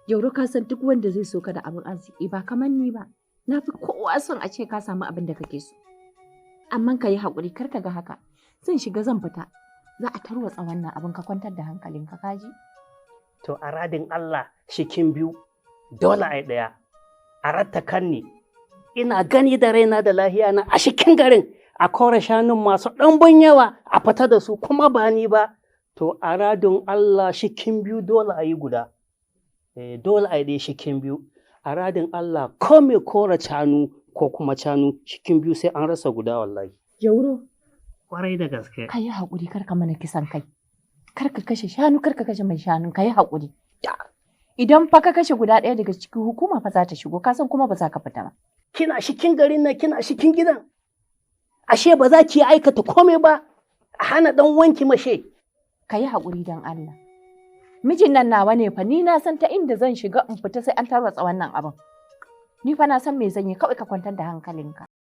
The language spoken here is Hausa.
Jauro, ka san duk wanda zai so ka da abin arziki ba kamar ni ba. Na fi kowa son a ce ka samu abin da kake so. Amma ka yi haƙuri, kar ka ga haka. Zan shiga zan fita. Za a tarwatsa wannan abin, ka kwantar da hankalinka, ka ji? To a radin Allah shikin biyu dole ai ɗaya. A ratta kanni ina gani da raina da lahiya na a shikin garin a kore shanun masu ɗanbun yawa a fita da su kuma ba ni ba. To a radin Allah shikin biyu dole a yi guda. Eh, dole a yi ɗaya shikin biyu. A radin Allah ko mai kore canu ko kuma canu shikin biyu sai an rasa guda wallahi. Jauro. Kwarai da gaske. Ka yi haƙuri, kar ka mana kisan kai. Kar ka kashe shanu, kar ka kashe mai shanun, ka yi haƙuri. Idan fa ka kashe guda ɗaya daga cikin, hukuma fa za ta shigo, ka san kuma ba za ka fita ba. Kina shikin garin nan, kina shikin gidan. Ashe ba za ki aikata komai ba a hana ɗan wanki mashe. Ka yi haƙuri don Allah. Mijin nan nawa ne fa, ni na san ta inda zan shiga in fita sai an tarwatsa wannan abin. Ni fa na san me zan yi, kawai ka kwantar da hankalinka.